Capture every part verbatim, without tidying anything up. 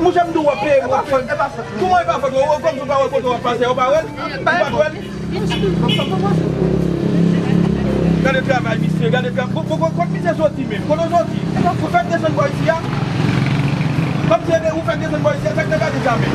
Monchè, m di w ap peye, w ap fè. Kòman e pa fòt ou? Ou kòmsi w pa wè kote w ap pase a, ou pa wè l? Ou pa t wè l? Gade travay misye, gade travay. Bon, bon, bon, kot misye soti menm? Kote w soti? Ou fèk desann bò isi a? Kòmsi ou fèk desann bò isi a, sa k te gade sa menm?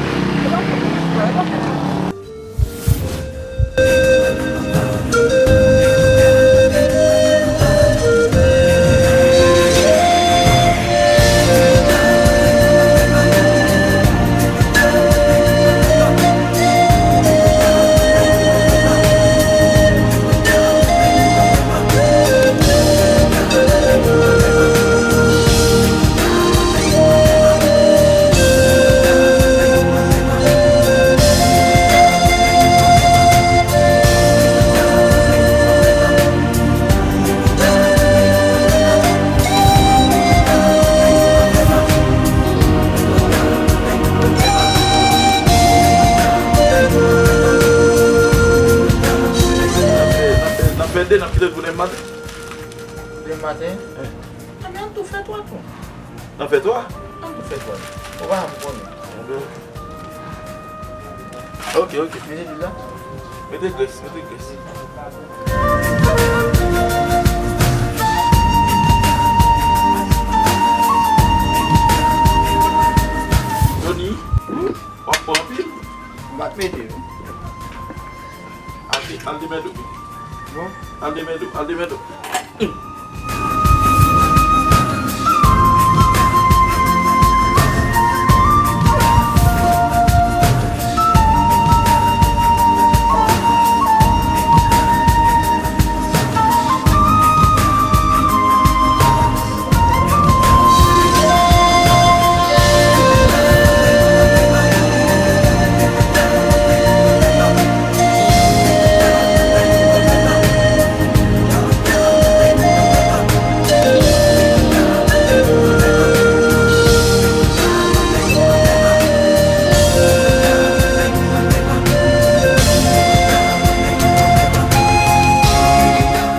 N ap fè de, n ap kite l pou demen maten. Demen maten? Anben, ann tou fè twa tou. N ap fè twa? Ann tou fè twa. Ou pa janm konnen. Anben. Ok, ok. Mete lwil la. Mete grès, mete grès. Johnny, w ap pran anpil? M pa t mete, wi. Al de, al de mèt ou. Bon. Al de mèt ou, al de mèt ou.